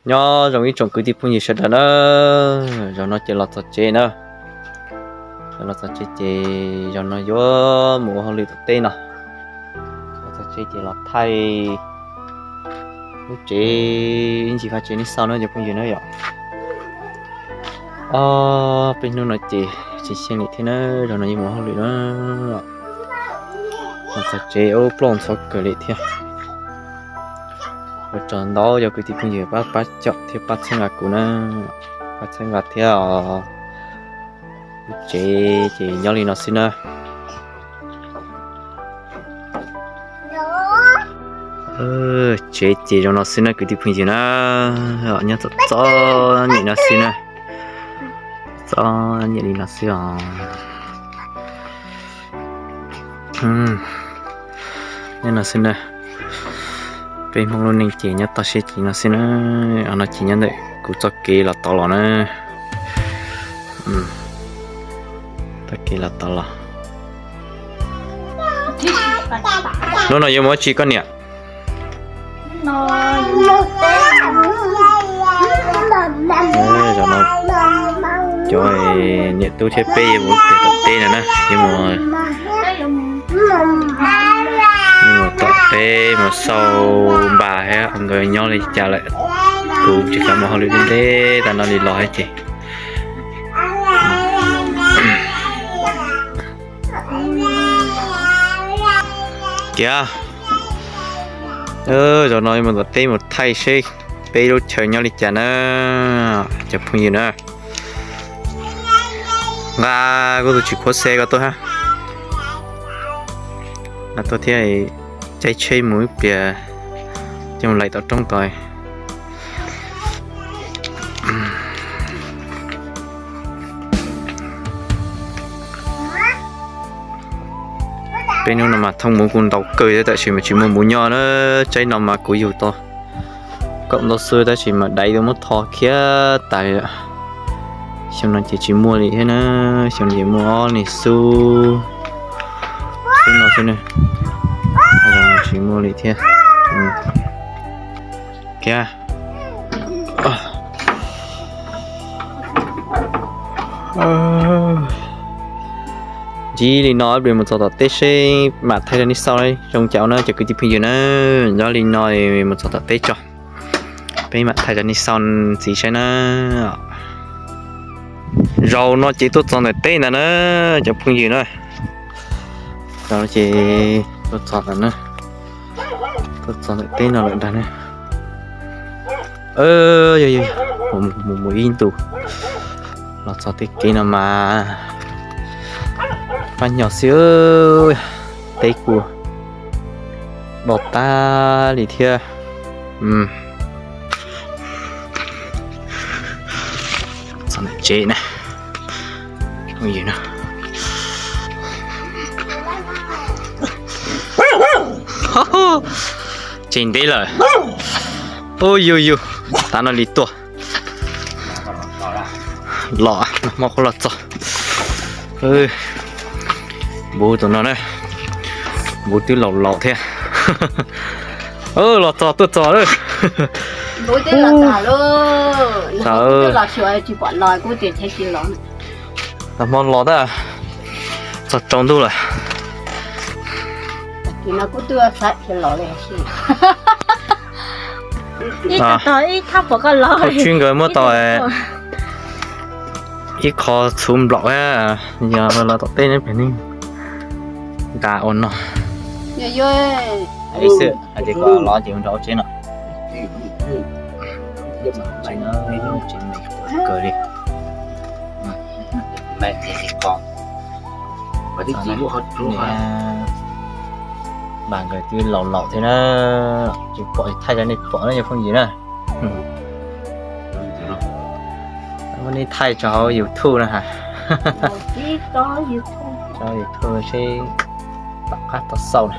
Nyob zoo ib tsoom kwv tij phooj ywg sawv daws na, zaum no ces los txog tsev na. Los txog tsev ces zaum no yuav mus ua hauj lwm tom teb no. Los txog tsev ces los thaij lub tsev ib ntsis vaj tsev nej xauj na cov phooj ywg na yom. Ob peb hnub no ces tsis xyeej li thiab na, zaum no yuav mus ua hauj lwm na. Los txog tsev ub ploj ntxhov kawg li thiab. Ua tsaug ntau cov kwv tij phooj ywg pab pab caum thiab pab txhawb nqa kuv na, pab txhawb nqa thiab os. Lub tsev ces nyob li no xwb na. Tsev ces zoo no xwb na kwv tij phooj ywg na, nyob txom txom nyem no xwb na, txom nyem li no xwb os. Nyob no xwb na, peb Hmoob lub neej ces nyob toj siab ces no xwb na, no ces nyob ntawm kuv txoj kev los tod los na, txoj kev los tod los. Hnub no yuav mus ua tsi koj niam? Zaum no cov niam tub thiab peb yuav mus tom teb no na, yuav mus tom teb mus xauj npas thiab nkawd nyob li cas lawm. Kuv tsis kam mus hauj lwm deb deb tag no li los thiab ces. Kiag, zaum no mus tom teb mus thaij seb peb lub chaw nyob li cas na, cov phooj ywg na. Nqa kuv tus tsis khuav xe ko tuaj hab, nqa tuaj thiab, caij tsheb mus ib pliag coj mus laim tom roob tod. Peb hnub no mas thooj muv kuj ntau kawg thiab tab sis mas tsis muaj muv nyob na. Tsaib no mas kuv yug tau kaum ntau xwb tab sis mas daiv tuaj muab tho khiav tas li lawm. Xyoo no ces tsis muaj li thiab na, xyoo no ces muaj ob niag xub, xub no xwb na, tsis muaj li thiab. Kiag. Ntsib li no ib pliag mus txog tom teb seb mam thaij rau nej xauj zoo cas na cov kwv tij phooj ywg na. Nyob li no mus txog tom teb tso, peb mam thaij rau nej xauj ntxiv saib na. Zaum no ces tuaj txog ntawm teb ntag na cov phooj ywg na. Zaum no ces tuaj txog ntawm na, tuaj txog ntawm teb no lawm ntag na. Yog, mus mus ib ntus los txog tej kev no mas pab nyog xwb, teb kuj do tag li thiab. Txog ntawm tsev na. Tseg ntev lawm. Ub yug yug, tav no li tuaj. Los, nag hmo qhuav los txog. Npus tus no na, npus twb laus laus thiab. Los txog tuaj txog lawm. Nag hmo los tab txog tsaus ntuj lawm. Thaum tswb nkawd muab tau ib qho txhuv nplaum, yog los tom teb ne pem ne, ntas ua no. Ib xwm hais tias kom los ces mus nrog ua tsev no. Tsev me kawg li. Mas nkawd twb laus laus thiab na, tsis pom thaij rau nej pom na cov phooj ywg na. Muab nej thaij tso hauv YouTube na ha. Tso YouTube seb tom qab tau xauj na.